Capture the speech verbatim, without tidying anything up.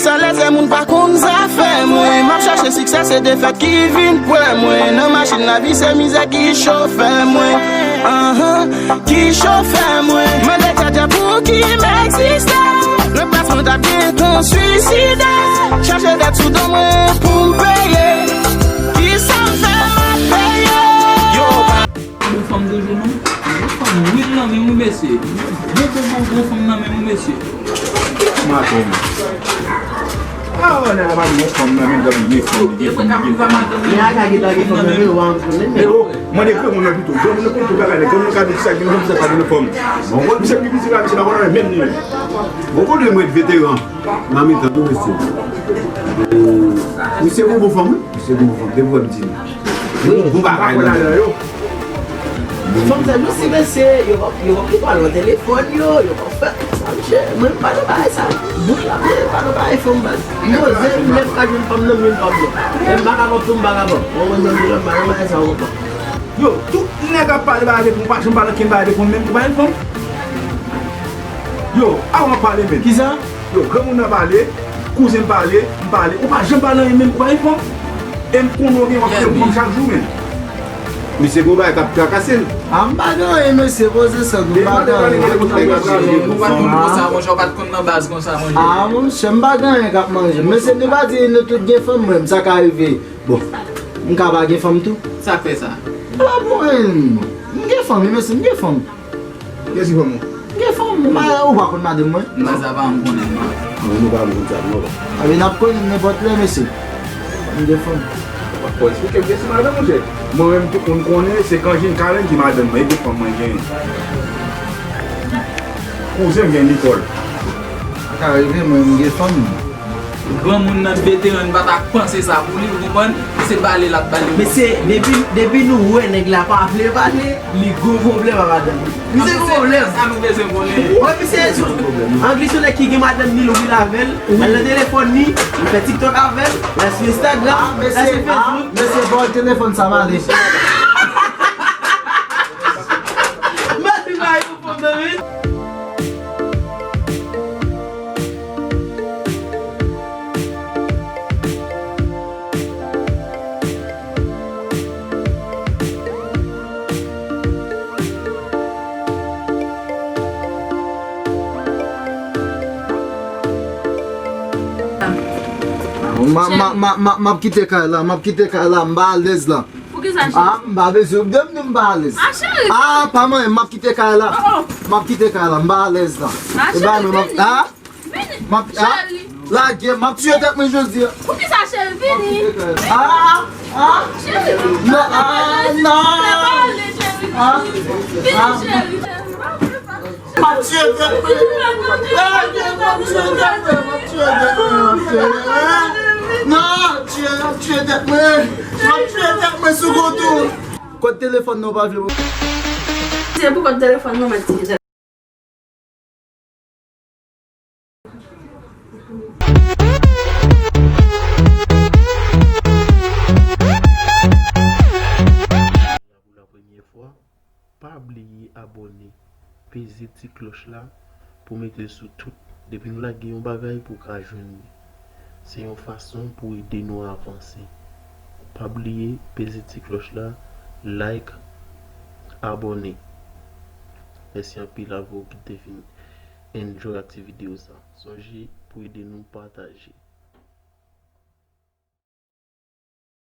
Sa lèzè moun pa konn zafè mwen. M ap chache siksè, se defèt ki vin pwè mwen. Nan machin lavi, se mizè ki chofè mwen. Anhan, ki chofè mwen. Mande djadja pou ki m egziste. Nan plas mwen t ap gentan swiside. Chache dèt sou do mwen pou m peye. Kisa m fè m ap peye? Yo, pa Bon fanm toujou non. Bon fanm, wi, nan men wi, mesye. Bon, bon, bon, bon fanm nan men wi, mesye. Maton. Ah, nèg la pa gen bon fanm nan men, li gen fanm, li gen fanm, li gen fanm. Men a ka gen, ta gen fanm nan men, ou pa konn men. Men o, mande granmoun nan pito. Granmoun nan konn tout bagay, nèg. Granmoun ka di sa, gen fanm, sa pa gen fanm. Bon, misye pi piti la, misye pa konn anyen menm li menm. Bon, kote m ret veteran nan mitan nou, mesye. Misye gon bon fanm, wi. Misye gon bon fanm, depi wè m di li. Wi, bon bagay nan men. Fanm sa, nou si mesye, yo p ap, yo p ap pale nan telefòn yo, yo p ap fè sa, mesye. Mwen, m pa nan bagay sa. Bout la, mwen, m pa nan bagay fanm, baz. M poze, m lè m ka jwenn fanm nan, m jwenn fanm nan. E m vakabon tou, m vakabon. Mwen, mwen, mwen, mwen, m pa nan bagay sa, ou konprann. Yo, tout nèg ap pale bagay de fanm, ou pa janm pale ankenn bagay de fanm, menm ou pa jwenn fanm. Yo, avan w ap pale, menm. Kisa? Yo, granmoun nan pale, kouzen m pale, m pale. Ou pa janm pale anyen menm, ou pa gen fanm. E m konnen w gen, w ap fè fanm chak jou menm. Misye gon bagay k ap trakase l. A, m pa gen anyen, mesye, poze sa, m pa gen anyen. Ou pa t konn konsa, monchè, ou pa t konn nan baz konsa, monchè. A, monchè, m pa gen anyen k ap manje. Mesye, nou pa di nou tout gen fanm, mwen, sa ka rive. Bon, m ka pa gen fanm tou. Sa k fè sa? A, mwen, m gen fanm, wi, mesye, m gen fanm. Kiyès ki fanm ou? M gen fanm, ma-, ou pa konn madanm mwen? Nan sa pa m konnen, non. Non, nou pa konn sa, non. Anben, n ap konnen nenpòt lè, mesye. M gen fanm. Ou pa fò eksplike m kiyès ki madanm, monchè. Mwen menm, tout moun konnen, se Kanjin Karen ki madanm mwen, e de fanm mwen genyen. Kouzen m gen Nicole. Sa ka rive, mwen, m gen fanm. Granmoun nan veteran pa ta panse sa pou li, ou konprann? Se pale l ap pale. Mesye, depi, depi nou wè nèg la pa vle pale, li gon pwoblèm ak madanm li. Misye gon pwoblèm. Sa nou bezwen konnen. Wè, misye, anglè se nèg ki gen madanm li, l wi avè l, l al nan telefòn li, li fè TikTok avè l, l al sou Instagram, l al sou Facebook. Mesye, ba w telefòn sa, m ale. Mèsi, bay, pou fanm nan, wi. M a, m a, m a, m a, m ap kite kay la, m ap kite kay la, m pa alèz la. Poukisa, cheri? A, m pa bezwen w di m nou m pa alèz. A, cheri. A, pa manyen, m ap kite kay la. Oh, oh. M ap kite kay la, m pa alèz la. A, cheri, vini. A? Vini. M ap, a? Cheri. Lage, m ap tiye tèt mwen jodi a. Poukisa, cheri? Vini. A, a? Cheri. Non, a, non. Vini, cheri. A? Vini, cheri. M ap tiye tèt mwen. Lage, m ap tiye tèt mwen, m ap tiye tèt mwen, m ap tiye tèt mwen. Non, tiye, m ap tiye tèt mwen. M ap tiye tèt mwen sou kont ou. Kòd telefòn nan w pa vle. Se pou kòd telefòn nan mwen tiye tèt. Pou la premyè fwa, pa bliye abòne, peze ti klòch la pou mete l sou tout. Depi nou lage yon bagay pou w ka jwenn li. Se yon fason pou ede nou avanse. Pa bliye peze ti klòch la, like, abòne. Mèsi anpil avè w ki te vin enjoy ak ti videyo sa. Sonje pou ede nou pataje.